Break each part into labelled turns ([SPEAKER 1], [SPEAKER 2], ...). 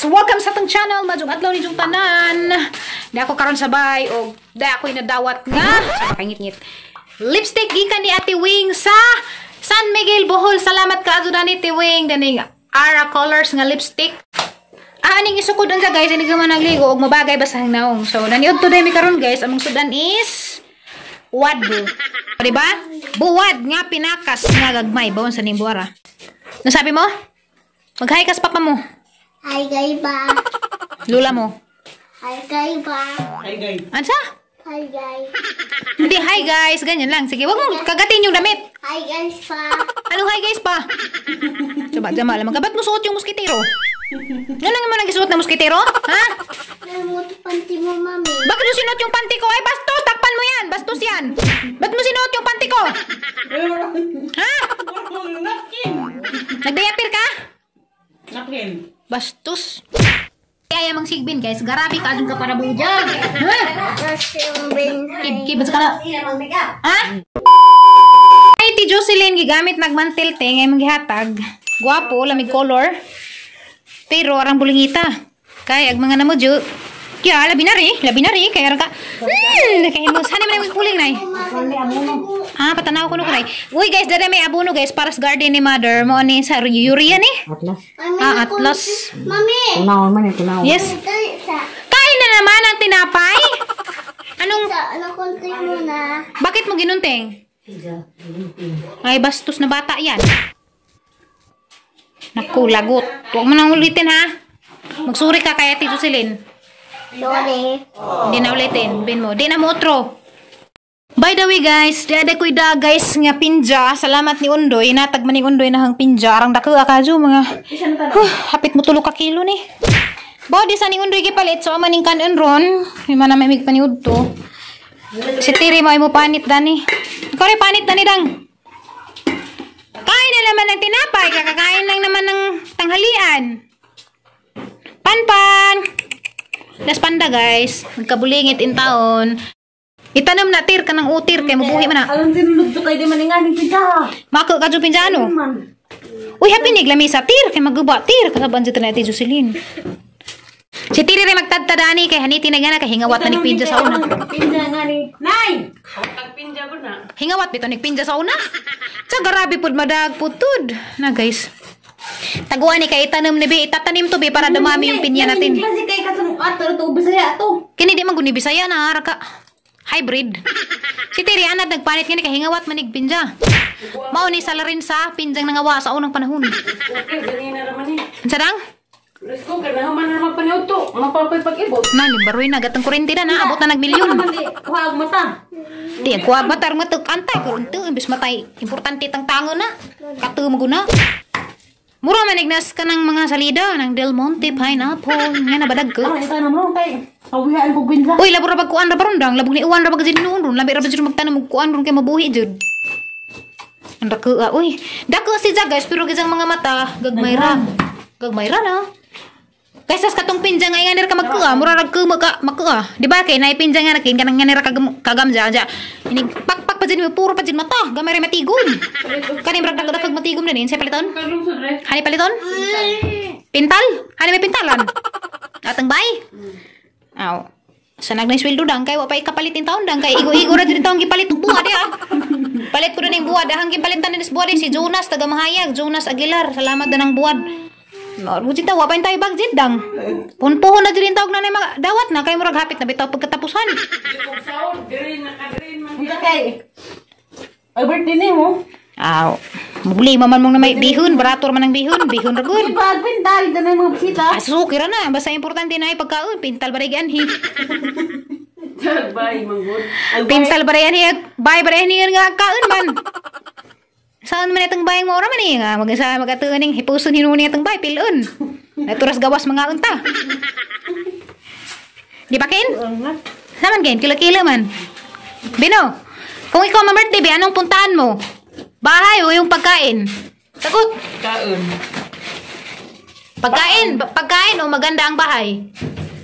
[SPEAKER 1] Welcome sa atong channel. Maayong adlaw ninyong tanan. Di ako karon sabay o di ako inadawat nga sa kangit-ngit. Lipstick gikan ni Ate Wing sa San Miguel, Bohol. Salamat ka adto ni Ate Wing daning Ara Colors nga lipstick. Ah, aning isukod unsa, guys, ini man nagligo og mabagay ba sa naong. So naniud to mi karon, guys, among sudan is wad. Di ba? Buwad nga pinakas nga gagmay bawon sa ning buwara. Nasabi mo? Mag-hi ka sa papa mo.
[SPEAKER 2] Hi, guys ba?
[SPEAKER 1] Lula mo.
[SPEAKER 2] Hi, guys ba?
[SPEAKER 3] Hi guys.
[SPEAKER 1] Ansa?
[SPEAKER 2] Hi, guys.
[SPEAKER 1] Hindi, hi guys. Ganyan lang. Sige, wag mong kagatin yung damit.
[SPEAKER 2] Hi, guys pa.
[SPEAKER 1] Anong hi guys pa? Coba, jama lamang ka. Ba't mo suot yung moskitero? Ano nga mo nagisuot na moskitero? Ha?
[SPEAKER 2] Namuto panty mo, mami.
[SPEAKER 1] Bakit mo sinuot yung panty ko? Ay, bastos! Takpan mo yan! Bastos yan! Ba't mo sinuot yung panty ko? Ha?
[SPEAKER 3] Napkin.
[SPEAKER 1] Nagdayapir ka?
[SPEAKER 3] Napkin.
[SPEAKER 1] Bastos. Kaya mang sigbin, guys. Garabi ka dun ka para bujag. Ha? Kib, kib, ka na. Ha? Ay, ti Jocelyn, gigamit nagmantel te, ngay manggihatag. Guwapo, lamig color. Pero arang bulingita. Kay ag mga namudyo. Ya, labi na ri, labi na ri. Kaya ka. Kay mo sana man yung kuling nay. Ah, patanaw ko no kuray. Uy guys, dada may abono, guys, para sa garden ni mother. Mo ni sa urea ni.
[SPEAKER 4] Atlas.
[SPEAKER 1] Ah, atlas.
[SPEAKER 2] Mami!
[SPEAKER 4] Kunaon man eh, kunaon.
[SPEAKER 1] Yes.
[SPEAKER 2] Dali sa.
[SPEAKER 1] Kain na naman ang tinapay. Anong
[SPEAKER 2] Sa, ano konti mo na?
[SPEAKER 1] Bakit mo ginunting? Ay, bastos na bata yan. Naku, lagot. Huwag mo nang ulitin, ha? Magsuri ka kay Ate Jocelyn.
[SPEAKER 2] Sorry.
[SPEAKER 1] Hindi na ulitin. Bin mo. Di na mo otro. By the way, guys, di ada ko'y da, guys, nga pinja. Salamat ni Undoy. Natag man ni Undoy na hang pinja. Arang dako akadyo mga huh, hapit mo 3 ka kilo ni. Body sa ni Undoy gipalit. So, ama ning kanon ron. May man na may paniud to. Si Tiri mo ay mo panit dani. Ikaw rin panit dani dang. Kain na naman ng tinapay. Kakakain lang naman ng tanghalian. Pan-pan! Las panda, guys. Nagkabulingit in taon. Itanom na tir ka ng utir kay mabuhi man na.
[SPEAKER 3] Alam din lugto kay di man nga ni pizza.
[SPEAKER 1] Mako ka jud pinjano.
[SPEAKER 3] Man.
[SPEAKER 1] Uy, happy lamisa tir kay maguba tir kasaban jud na Ate Jocelyn. Si Tiri rin magtadtadani kay haniti na gana kay hingawat na ni pinja sa una.
[SPEAKER 3] Pinja nga ni. Nay.
[SPEAKER 1] Hingawat bitaw ni pinja sa una. Sa garabi pud madag pud na, guys. Taguan ni kay itanom ni bi, itatanim to bi para dumami yung pinya natin.
[SPEAKER 3] Klase kay kasang ato to Bisaya to.
[SPEAKER 1] Kini di man guni Bisaya na ara ka. Hybrid. Si Tiri anad nagpanit ngani kay hingawat manig pinja. Mao ni salarin sa pinjang nangawa sa unang panahon.
[SPEAKER 3] Okay, dali na raman ni.
[SPEAKER 1] Unsa dang?
[SPEAKER 3] Let's go kay naman na magpaniud to. Mapapay pag-ibot.
[SPEAKER 1] Na ni baroy na gatang kurente na naabot na nagmilyon.
[SPEAKER 3] Man di kuha mata.
[SPEAKER 1] Di kuha batar mo antay karon to imbes matay. Importante tang tango na. Kato mo guna. Mura man ignas ka ng mga salida ng Del Monte pineapple. Nga na badag ko.
[SPEAKER 3] Ano itanom mo kay pawihaan ko pinja.
[SPEAKER 1] Uy, labo ra pag kuan ra baron dang, labog ni uwan ra pag noon ron, labi ra ba jud magtanom og kuan ron kay mabuhi jud. Ang dako ah, uy. Dako si Ja, guys, pero gizang mga mata, gagmay ra. Gagmay ra na. Kaysa sa katong pinja nga nga ka magkuha, mura rag kuma ka makuha. Di ba kay nay pinja nga nakin kanang nga kagam kagamja ja. Ini pakpak pa jud mo puro pa jud mata, gamay ra matigom. Kani murag dagdag matigom na nin sa paliton. Hani paliton? Pintal? Hani may pintalan? Atang bay? Aw. Sa nag na sweldo dang kay wa pa ikapalit in taon dang kay igo-igo ra jud taon gipalit og buwa diha. Palit ko ning buwad, ahang gipalitan ni buwad si Jonas taga Mahayag, Jonas Aguilar. Salamat na ng buwad. Mo jud ta wa pa tayo budget dang. Punpuhon na jud tawag na ni mga dawat na kay murag hapit na bitaw pagkatapusan.
[SPEAKER 3] Unsa kay? Ay birthday ni mo.
[SPEAKER 1] Aw. Mugli man mong na may bihon, barato man ang bihon, bihon ra gud.
[SPEAKER 3] Di pa pintal danay mga bisita.
[SPEAKER 1] Asuki ra na, basta importante na ay pagkaon, pintal ba rin anhi.
[SPEAKER 3] Bye manggod.
[SPEAKER 1] Pintal ba rin anhi, bay ba rin anhi nga kaon man. Saan man itong bayang mo man eh, nga mag-isa magatuning hipuson hinuni itong bay, pilon. Naturas gawas mga unta. Di ba, Ken? Saman, Ken? Kilo-kilo man. Bino, kung ikaw ma-birthday, be, anong puntahan mo? Bahay o yung pagkain? Sagot.
[SPEAKER 3] Kaon.
[SPEAKER 1] Pagkain, pagkain o maganda ang bahay?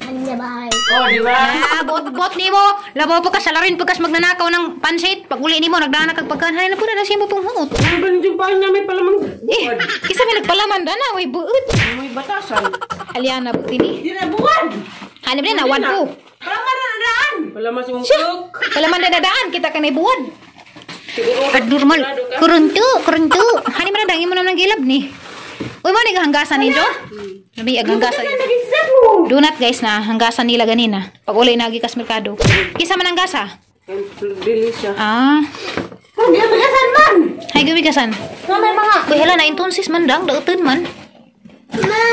[SPEAKER 2] Ang bahay.
[SPEAKER 3] Oh, di ba?
[SPEAKER 1] Ah, bot-bot nimo. Labaw po ka salarin pagkas magnanakaw ng pansit. Pag uli nimo nagdana kag pagkain. Hay na po na siya mo pong huot.
[SPEAKER 3] Ano ba yung bahay namin palamang
[SPEAKER 1] Eh, kisa may nagpalaman dana, way buot.
[SPEAKER 3] May batasan.
[SPEAKER 1] Aliana butini.
[SPEAKER 3] Di na buwan.
[SPEAKER 1] Hanip na nawad ko.
[SPEAKER 3] Wala man na daan. Wala man sungkok.
[SPEAKER 1] Wala man na daan kita kanay buwan.
[SPEAKER 3] Siguro.
[SPEAKER 1] Abnormal. Kurunto, kurunto. Hani man dangin mo naman ang gilab ni. Uy, mo ni hanggasan ninyo? Labi ag hanggasan. Donut guys na hanggasan nila ganina. Pag uli nagi kas merkado. Kisa man ang gasa?
[SPEAKER 3] Delicious.
[SPEAKER 1] Ah.
[SPEAKER 3] Hindi bigasan man.
[SPEAKER 1] Hay gabigasan.
[SPEAKER 3] May mga.
[SPEAKER 1] Uy, hala na intonsis man dang dauton man.
[SPEAKER 2] Ma!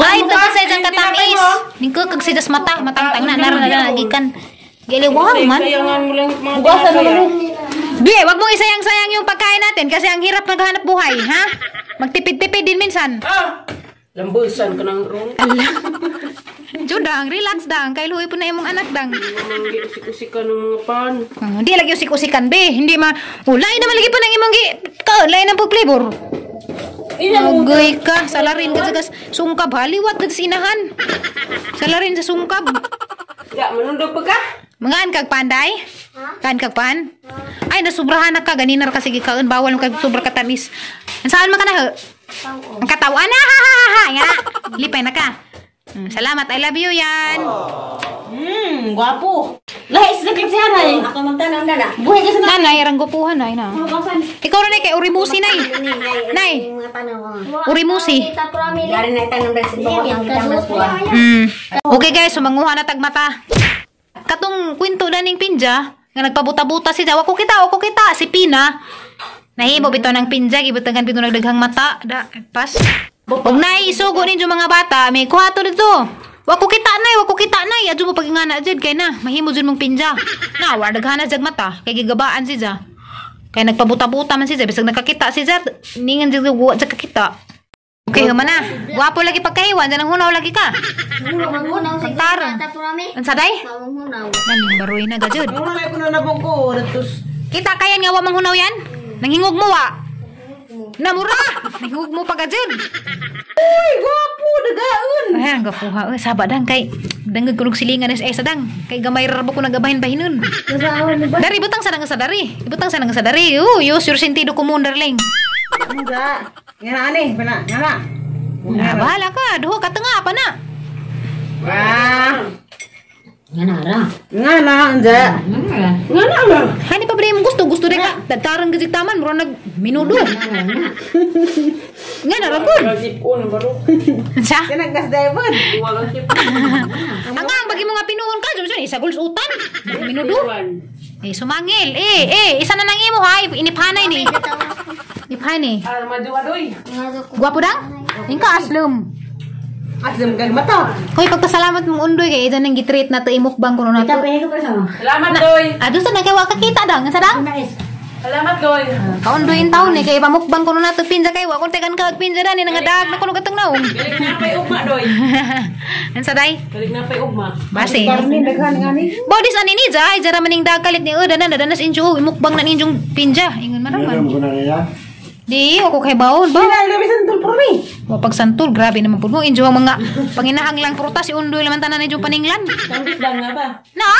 [SPEAKER 1] Ay, tagka sa dyan katamis. Ningko kag sa mata, matangtang na naran na nagikan. Giliwang man.
[SPEAKER 3] Sayangan mo lang mga Bukasan mo lang.
[SPEAKER 1] Bi, wag mong isayang-sayang yung pagkain natin kasi ang hirap maghanap buhay, ha? Magtipid-tipid din minsan.
[SPEAKER 3] Ah! Lambusan ka ng ron.
[SPEAKER 1] Ala. Judang, relax dang. Kay luoy po na imong anak dang.
[SPEAKER 3] Usik-usik ka ng mga pan.
[SPEAKER 1] Hindi lagi usik-usikan, be. Hindi ma... Ulay naman lagi po ng imong gi... Kaulay ng pag-flavor. Ugay ka. Salarin ka sa sungkab. Haliwat ka sa inahan. Salarin sa sungkab.
[SPEAKER 3] Ya, manundog pa ka?
[SPEAKER 1] Mangaan kag panday? Kaan kag pan? Ay, nasubrahan na ka. Ganina ra kasi gikaon. Bawal mo kag sobra katamis. Ang saan man ka na, ho? Ang katawan na, ha, ha, ha, ha. Nga. Lipay na ka. Salamat. I love you, yan.
[SPEAKER 3] Gwapo. Lahi sa klase hanay.
[SPEAKER 4] Ako magtanong na na.
[SPEAKER 3] Buhay ka sa
[SPEAKER 1] Nanay, ranggupuhan ay na. Ikaw na, kay urimusi, nay. Nay, urimusi.
[SPEAKER 4] Dari na itanong dahil sa bawang ang itang buwan.
[SPEAKER 1] Okay guys, so manguha na tag mata. Katong kwento na ning pinja, nga nagpabuta-buta si Wa ko kita, si Pina. Nahimo bitaw ng pinja, gibutangan bitaw nagdaghang mata. Da, pas. Ug nay isugo ninyo mga bata, may kuha to dito. Wa ko kita nay, wa ko kita nay. Adyo mo pagingana jud kay na, mahimo jud mong pinja. Na, wa daghana jag mata, kay gigabaan si Ja. Kay nagpabuta-buta man si Ja, bisag nakakita si Ja, ningan jud wa jag kakita. Okay, human na. Gwapo lagi pagkahiwan, dyan ang hunaw lagi ka.
[SPEAKER 2] Manghunaw sa
[SPEAKER 1] Pagtarong.
[SPEAKER 2] Mata
[SPEAKER 1] Ang saday?
[SPEAKER 2] Manghunaw.
[SPEAKER 1] Naling baroy na gajud.
[SPEAKER 3] Ang wala ko na nabong ko. Datos.
[SPEAKER 1] Kita kayan nga wa manghunaw yan? Nanghingog mo wa? Namura! Nanghingog mo pa gajud.
[SPEAKER 3] Uy, gwapo! Dagaon!
[SPEAKER 1] Ay, ang gapuha. Uy, saba dang kay dangag kunog silingan is esa dang. Kay gamay rabo ko nagabahin-bahinon. Dari butang sa sa dari. Butang sa sa dari. Oh, use your sentido común, darling.
[SPEAKER 3] Nga. Nga na ani, bana, nga na.
[SPEAKER 1] Ah, bahala ka. Duho ka tanga pa na.
[SPEAKER 3] Wah.
[SPEAKER 4] Nga na ra.
[SPEAKER 3] Nga na, anja. Nga na nga.
[SPEAKER 1] Hani pa ba yung gusto? Gusto rin ka. Dagtarang gajig taman. Mura nag minudo. Nga na ragod.
[SPEAKER 3] Sipon, baro.
[SPEAKER 1] Sa?
[SPEAKER 3] Yan ang gas diamond.
[SPEAKER 1] Ang ang bagi mo nga pinuon ka. Diyos, isa guls utan. Minudo. Eh, sumangil. Eh, isa na nang imo ha. Iniphanay ni. Iniphanay.
[SPEAKER 3] Ah, maduwadoy.
[SPEAKER 1] Gwapo dang? Ingka aslum.
[SPEAKER 3] Aslum kag mata.
[SPEAKER 1] Hoy, pagpasalamat mong undoy kay ito nang gitreat na to imukbang kuno na to.
[SPEAKER 3] Salamat, Doy.
[SPEAKER 1] Ah, doon sa nagkawa kakita dang. Sa dang?
[SPEAKER 3] Salamat, Doy.
[SPEAKER 1] Kaundoy in taon eh kay pamukbang kuno na to pinja kay wa kon tegan ka pinja dani nangadag na kuno katong naong.
[SPEAKER 3] Galing na pa'y ugma, Doy.
[SPEAKER 1] Ang saday?
[SPEAKER 3] Galing na pa'y ugma.
[SPEAKER 1] Base.
[SPEAKER 3] daghan nga ni.
[SPEAKER 1] Bodis ani ni ja, ay jara maning dagalit ni Uda na nadanas injo imukbang na ninjong pinja. Ingon man raman. Di, ako kay baon ba?
[SPEAKER 3] Sila santol por mi.
[SPEAKER 1] Wa pagsantol, grabe naman pud mo. Injo ang mga panginahang lang prutas si undoy laman tanan ninjo paninglan.
[SPEAKER 3] Tambis lang nga ba?
[SPEAKER 1] Na?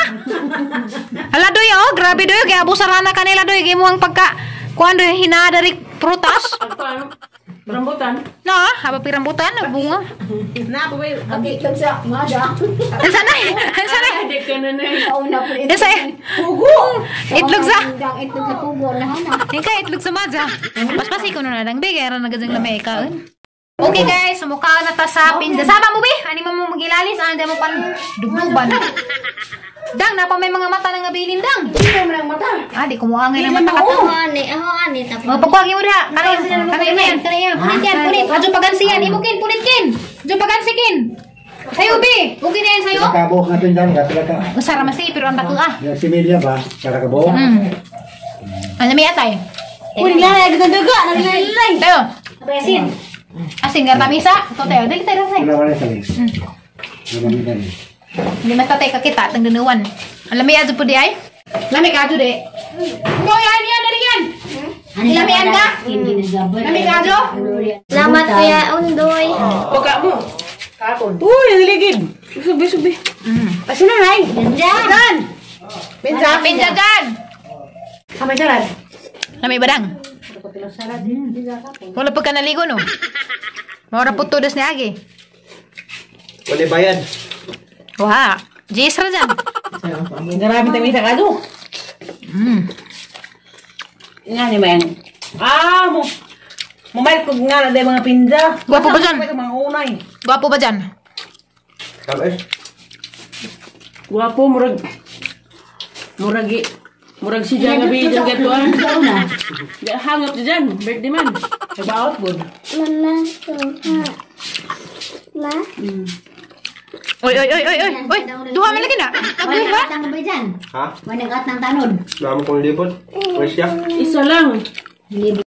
[SPEAKER 1] Hala doy oh, grabe doy kay abusarana kanila doy kay mo ang pagka kuan doy hinadari prutas.
[SPEAKER 3] Ang rambutan.
[SPEAKER 1] Na, haba pirambutan bunga.
[SPEAKER 3] Na, pabay.
[SPEAKER 4] Itlog sa mada.
[SPEAKER 1] Ansa na? Ansa na?
[SPEAKER 3] Hindi ka na na.
[SPEAKER 4] Kauna po ito.
[SPEAKER 1] Ansa?
[SPEAKER 3] Pugo!
[SPEAKER 1] Itlog sa.
[SPEAKER 2] Itlog sa pugo na hana.
[SPEAKER 1] Ika itlog sa madja. Paspasi ko na lang bigay aron nagajang lamay ikaon. Okay guys, sumuka na ta sa pinda. Saba mo be, ani mo mo magilalis, ani mo pan dugduban. Dang, napa may mga mata na nga bilin dang.
[SPEAKER 4] Hindi mo lang mata.
[SPEAKER 1] Ah, di kumuangay ng mata ka to.
[SPEAKER 2] Ako ani, ako ani tapos.
[SPEAKER 1] Oh, pagkuhagi mo diha. Kanay, kanay yan, kanay yan. Punit yan, punit. Adyo pagansi yan. Imukin, punit kin. Adyo pagansi kin. Sayo be. Okay na yan sayo.
[SPEAKER 5] Kabok natin dyan, kapila ka.
[SPEAKER 1] Usara masi pero ang dako ah.
[SPEAKER 5] Yung similya ba? Para kabok.
[SPEAKER 1] Ano may atay?
[SPEAKER 3] Uy, nila na daga, naglalay.
[SPEAKER 1] Tayo.
[SPEAKER 4] Asin.
[SPEAKER 1] Asin nga tamisa. Ito tayo. Dali tayo tayo.
[SPEAKER 5] Wala wala sa lis. Wala wala lis.
[SPEAKER 1] Hindi mas tatay kakita tang dunuan. Alam mo adyo po di ay? Lami ka adyo di. Go yan yan dali yan. Ilamian ka? Lami ka adyo?
[SPEAKER 2] Salamat Kuya Undoy.
[SPEAKER 3] Pagka mo. Kapon. Uy, ang ligid. Subi, subi. Asin na, nay.
[SPEAKER 1] Dan.
[SPEAKER 3] Pinsa.
[SPEAKER 1] Pinja dyan.
[SPEAKER 3] Kamay salad.
[SPEAKER 1] Lami badang. Wala pa ka naligo no. Maura po tudas ni Agi.
[SPEAKER 6] Wala bayad.
[SPEAKER 1] Wah, Jis ra dyan.
[SPEAKER 3] Grabe tayo sa kado. Nga ni man. Ah, mo. Mumayit ko nga na dahil mga pinda.
[SPEAKER 1] Gwapo ba dyan?
[SPEAKER 3] Mga unay.
[SPEAKER 1] Gwapo ba dyan?
[SPEAKER 6] Tamis.
[SPEAKER 3] Gwapo, murag. Murag murag si Jan nga bi dyan gatuan. Hangap si Jan, birthday man. Nagbaot good.
[SPEAKER 2] Mama, Ma?
[SPEAKER 1] Oy, oy, oy, oy, oy, oy. Duha man lagi na. Agoy ha?
[SPEAKER 2] Wala nang dyan.
[SPEAKER 6] Ha?
[SPEAKER 2] Wala nang tanod.
[SPEAKER 6] Dami kong libot. Wala siya.
[SPEAKER 3] Isa lang.
[SPEAKER 2] Libo.